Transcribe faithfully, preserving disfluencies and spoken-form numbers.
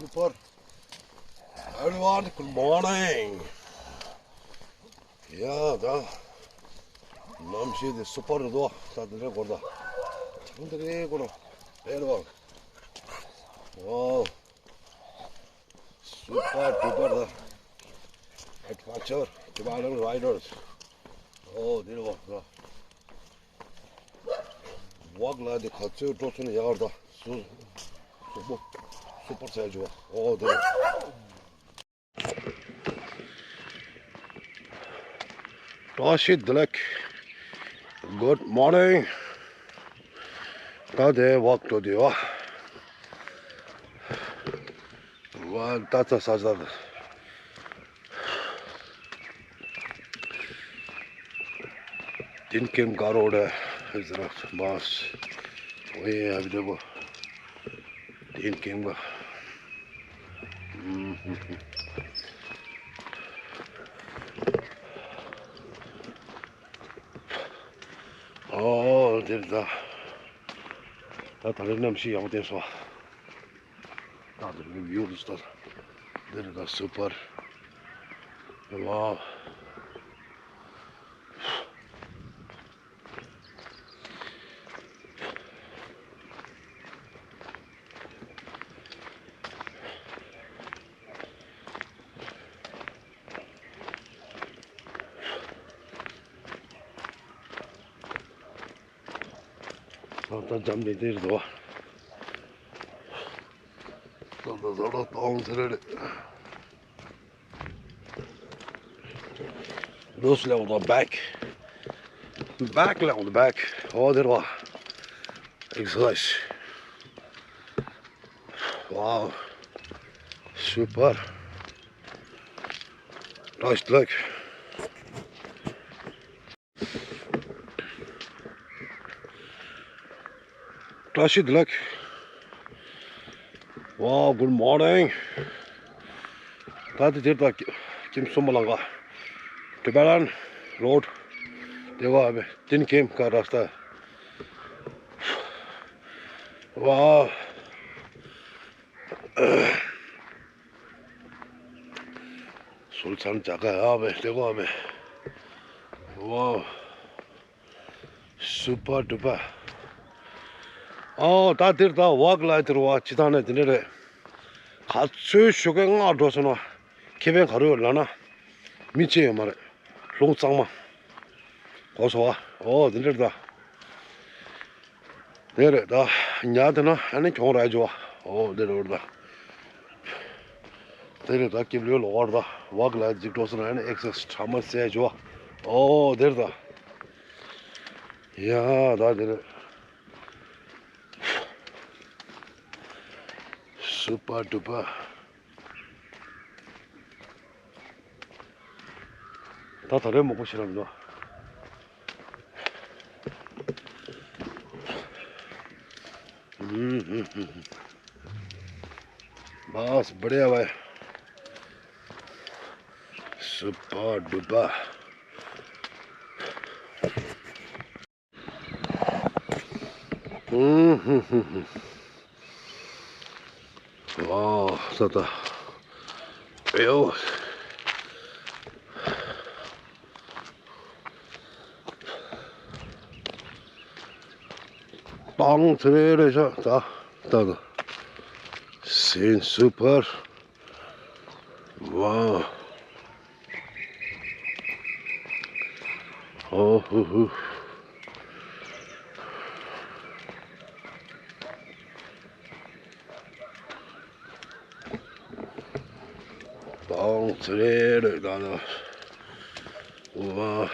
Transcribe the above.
Super. Everyone, good morning. ཡ་ད། གནམ་གཤིས་དེ་super་རེད་དོ། ད་དེ་འདྲའི་སྐོར་ད། ད་དེ་འདྲའི་སྐོར་ད། Very well. Wow. Super duper ད། Adventure Tibetan Riders. ཨོ་དེ་རེད་བ་ད། ཝག་ལ་དེ་ག་ཚོད་འགྲོ་སོང་ན་ཡག་རེད་ད། སུ་སུ་པོ་སུ་པོ་ཟེར་རྒྱུ་བ། ཨོ་དེ་རེད། བཀྲ་ཤིས་བདེ་ལེགས། Good morning. ད་དེ་ཝག་འགྲོ་དུས་བ། ཝ་ད་ཚ་ས་ས། Tin Kem Garo da is the bus. We have the tin Kem. Oh, there's the. That I didn't see out there so. That is beautiful. There is the super. Wow. ད་ལྟ་འཇམ་ཏིང་ཏིང་རེད་དོ། ད་ལྟ་ཟ་ལ་གཏོང་ཟེར་རེད། Those level the back. Back level the back. Oh, there was exercise. Wow. Super. Nice look. བཀྲ་ཤིས་བདེ་ལེགས། Wow, good morning. ད་དེ་དེར་ད་ཁྱིམ་གསུམ་པ་ལང་ག Tibetan Road དེ་བ་བེ་Tin Kem का रास्ता है। Wow. སུལ་ཚང་ཇ་ག་ཡ་བེ་དེ་བ་བེ། Wow. Super duper. ཨོ་ད་དེར་ད་ཝག་ལ་དེར་བ་ཅི་ཐང་ནས་དེ་འདྲ་རེད། ག་ཚོད་ཞོགས་ཀས་སྔ་འགྲོ་སོང་ན་ཁེ་ཕན་ག་རེ་ཡོད་ལབ་ན། མི་གཅིག་ཡོད་མ་རེད། རླུང་གཙང་མ། གོ་སོང་བ། ཨོ་དེ་འདྲ་རེད་ད། དེ་རེད་ད། ཉལ་དེ་ན་ཨ་ནི་གྱོང་རག་འཇུ་བ། ཨོ་དེ་རེད་ད། དེ་རེད་ད། སྐྱིབས་ལོའི་ལོ་བར་ད་ཝག་ལ་ཅིག་འགྲོ་སོང་ན་ཨ་ནི་ཨེག་སར་སའིཛ་གྲ་མ་ཟེར་འཇུ་བ། ཨོ་དེ་རེད་ད། ཡ་ད་དེ་རེད། སུ་པར་ཌུ་པར། ད་ད་རེས་མོག་པོ་ཞིག་རག་འདུག बस बढ़िया भाई। Super duper. ཨོ་ས་ད། ཨེའོ། ཏང་ཚེ་རེ་རེ་ཤ་ད་ད་ད། སིན་སུ་པར། Wow. Oh, hu, hu. Bong three, da, da. Wow.